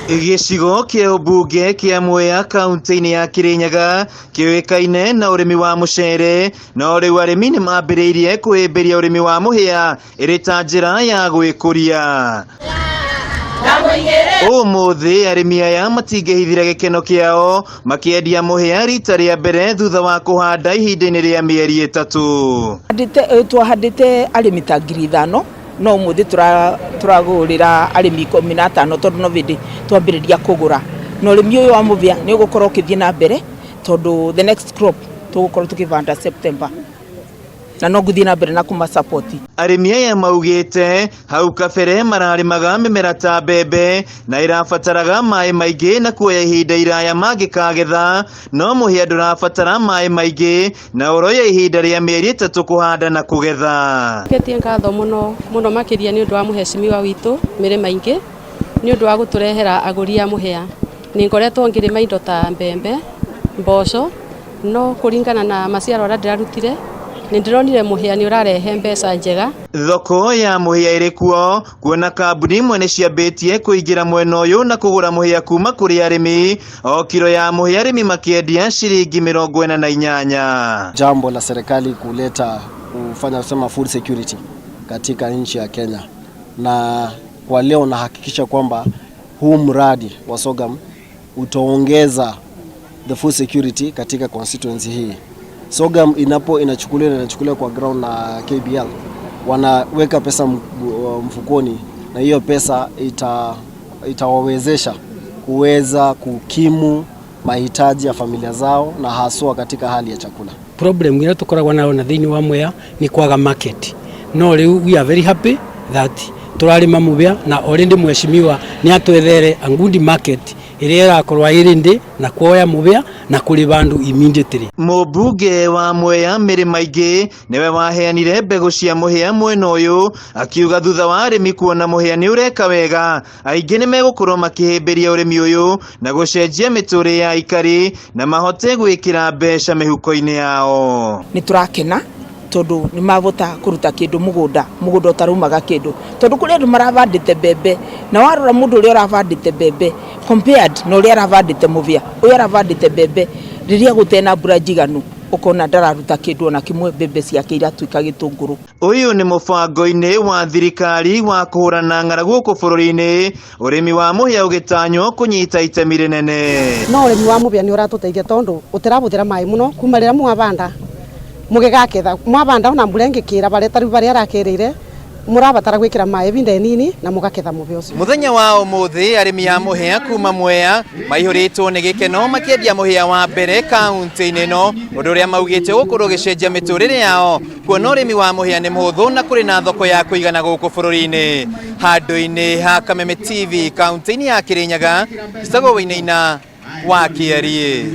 Gĩcigo kĩa ũmbunge kĩa Mwea kaunti-inĩ ya Kirinyaga kĩũĩkaine na ũrĩmi wa mũcere, no rĩu arĩmi nĩ mambĩrĩirie kũhĩmbĩria ũrĩmi wa mũhĩa ĩrĩ ta njĩra ya gwĩkũria. Ũmũthĩ arĩmi aya matingĩhithire gĩkeno kĩao makĩendia mũhĩa rita rĩa mbere thutha wa kũhanda ihinda-inĩ rĩa mĩeri 3. Twahandĩte arĩmi ta 5,000 no ũmũthĩ tũragũrĩra arĩmi 15 tondũ no hĩndĩ twambĩrĩria kũgũra. Na ũrĩmi ũyũ wa mũhĩa nĩ ũgũkorwo ũkĩthiĩ na mbere tondũ the next crop tũgũkorwo tũkĩbanda September, na no ngũthiĩ na mbere na kũma support. Arĩmi aya maugĩte hau kabere mararĩmaga mĩmera ta mbembe na ĩrabataraga maĩ maingĩ na kuoya ihinda iraya mangĩkagetha, no mũhĩa ndũrabatara maĩ maingĩ na ũroya ihinda rĩa mĩeri 3 kũhanda na kũgetha. Ngetie ngatho mũno mũno makĩria nĩ ũndũ wa mũhecimiwa witũ Mĩrĩ Maingĩ nĩ ũndũ wa gũtũrehera agũri a mũhĩa. Nĩ ngoretwo ngĩrĩma indo ta mbembe, mboco, no kũringana na maciaro arĩa ndĩrarutire nĩ ndĩronire mũhĩa nĩ ũrarehe mbeca njega. Thoko ya mũhĩa ĩrĩ kuo kuona kambuni imwe nĩ ciambĩtie kũingĩra mwena ũyũ na kũgũra mũhĩa kuma kũrĩ arĩmi, o kiro ya mũhĩa arĩmi makĩendia ciringi 48. Jambo la serikali kuleta kufanya kusema food security katika nchi ya Kenya, na kwa leo nahakikisha kwamba huu mradi wa sorghum utaongeza the food security katika constituency hii. Sorghum inapo inachukuliwa na inachukuliwa kwa ground na KBL, wanaweka pesa mfukoni, na hiyo pesa itawawezesha kuweza kukimu mahitaji ya familia zao na haswa katika hali ya chakula. Problem ĩrĩa tũkoragwo nayo na thĩinĩ wa Mwea nĩ kwaga market, no rĩu we are very happy that tũrarĩma mũhĩa na already mheshimiwa nĩ atwethere a good market ĩrĩa ĩrakorwo ĩrĩ ndĩ na kuoya mũhĩa na kũrĩha andũ immediately. Mũmbunge wa Mwea Mĩrĩ Maingĩ nĩwe waheanire mbegũ cia mũhĩa mwena ũyũ, akiuga thutha wa arĩmi kuona mũhĩa nĩ ũreka wega, aingĩ nĩ megũkorwo makĩhĩmbĩria ũrĩmi ũyũ na gũcenjia mĩtũrĩre ya aikari na mahote gwĩkĩra mbeca mĩhuko-inĩ yao. Nĩ tũrakena tondũ nĩ mavota kũruta kĩndũ mũgũnda, mũgũnda ũtaraumaga kĩndũ, tondũ kũrĩ andũ maravandĩte mbembe na warora mũndũ ũrĩa ũravandĩte mbembe compared na ũrĩa aravandĩte mũhĩa, ũyũ aravandĩte mbembe rĩrĩa gũtena mbura njiganu ũkona ndararuta kĩndũ ona kĩmwe, mbembe ciake iratuĩka gĩtũngũrũ. Ũyũ nĩ mũbango-inĩ wa thirikari wa kũhũrana ng'aragu gũkũ bũrũri-inĩ, ũrĩmi wa mũhĩa ũgĩtanywo kũnyita itemi rĩnene. No ũrĩmi wa mũhĩa nĩ ũratũteithia tondũ ũtirabũthĩra maĩ mũno kuma rĩrĩa mwabanda mũgĩgaketha, mwabanda ona mbura ĩngĩkĩra barĩa tarĩu barĩa arakĩrĩire mũrabatara gwĩkĩra maĩ ihinda inini na mũgaketha mũhĩa ũcio. Mũthenya wa ũmũthĩ arĩmi a mũhĩa kuma Mwea maihũrĩtwo nĩ gĩkeno makĩendia mũhĩa wa mbere kaunti-inĩ ĩno, ũndũ ũrĩa maugĩte ũgũkorwo ũgĩcenjia mĩtũrĩre yao kuona ũrĩmi wa mũhĩa nĩ mũhũthũ na kũrĩ na thoko ya kũigana gũkũ bũrũri-inĩ. Handũ-inĩ ha Kameme TV kaunti-inĩ ya Kirinyaga, njĩtagwo Wainaina wa Kĩariĩ.